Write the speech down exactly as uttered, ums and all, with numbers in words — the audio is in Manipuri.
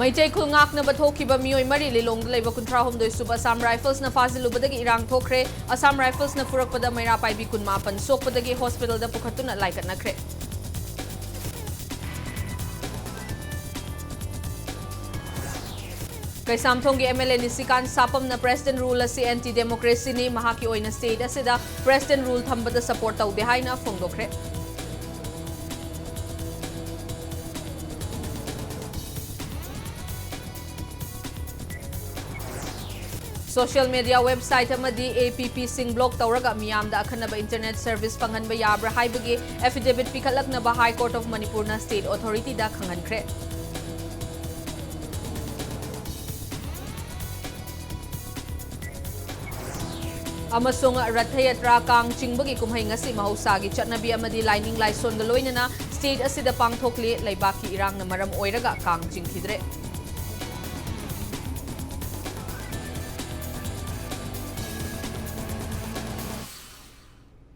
ꯃꯩꯇꯩ ꯈꯨꯜ ꯉꯥꯛꯅꯕ ꯊꯣꯛꯈꯤꯕ ꯃꯤꯑꯣꯏ ꯃꯔꯤ ꯂꯤꯂꯣꯡꯗ ꯂꯩꯕ ꯀꯨꯟꯊ꯭ꯔꯥ ꯍꯨꯝꯗꯣꯏ ꯁꯨꯕ Assam Rifles ꯅ ꯐꯥꯖꯤꯜꯂꯨꯕꯗꯒꯤ ꯏꯔꯥꯡ ꯊꯣꯛꯈ꯭ꯔꯦ꯫ Assam Rifles ꯅ ꯐꯨꯔꯛꯄꯗ ꯃꯩꯔꯥ ꯄꯥꯏꯕꯤ ꯀꯨꯟ ꯃꯥꯄꯟ ꯁꯣꯛꯄꯗꯒꯤ hospital the ꯄꯨꯈꯠꯇꯨꯅ ꯂꯥꯏꯀꯠꯅꯈ꯭ꯔꯦ꯫ ꯀꯩꯁꯥꯝꯊꯣꯡꯒꯤ M L A ꯅꯤꯁꯤꯀꯥꯟ ꯁꯥꯄꯝꯅ President Rule ꯑꯁꯤ anti democracy ꯅꯤ, ꯃꯍꯥꯛꯀꯤ ꯑꯣꯏꯅ state ꯑꯁꯤꯗ President Rule ꯊꯝꯕꯗ support ꯇꯧꯗꯦ ꯍꯥꯏꯅ ꯐꯣꯡꯗꯣꯛꯈ꯭ꯔꯦ꯫ Social media website ꯑꯃꯗꯤ app ꯁꯤꯡ block ꯇꯧꯔꯒ ꯃꯤꯌꯥꯝꯗ ꯑꯈꯟꯅꯕ internet service ꯐꯪꯍꯟꯕ ꯌꯥꯕ꯭ꯔꯥ ꯍꯥꯏꯕꯒꯤ affidavit ꯄꯤꯈꯠꯂꯛꯅꯕ High Court of Manipur ꯅ state authority ꯗ ꯈꯪꯍꯟꯈ꯭ꯔꯦ꯫ ꯑꯃꯁꯨꯡ ꯔꯊ ꯌꯥꯇ꯭ꯔꯥ, ꯀꯥꯡ ꯆꯤꯡꯕꯒꯤ ꯀꯨꯝꯍꯩ ꯉꯁꯤ ꯃꯍꯧꯁꯥꯒꯤ ꯆꯠꯅꯕꯤ ꯑꯃꯗꯤ ꯂꯥꯏꯅꯤꯡ ꯂꯥꯏꯁꯣꯟꯒ ꯂꯣꯏꯅꯅ state ꯑꯁꯤꯗ ꯄꯥꯡꯊꯣꯛꯂꯤ꯫ ꯂꯩꯕꯥꯛꯀꯤ ꯏꯔꯥꯡꯅ ꯃꯔꯝ ꯑꯣꯏꯔꯒ ꯀꯥꯡ ꯆꯤꯡꯈꯤꯗ꯭ꯔꯦ꯫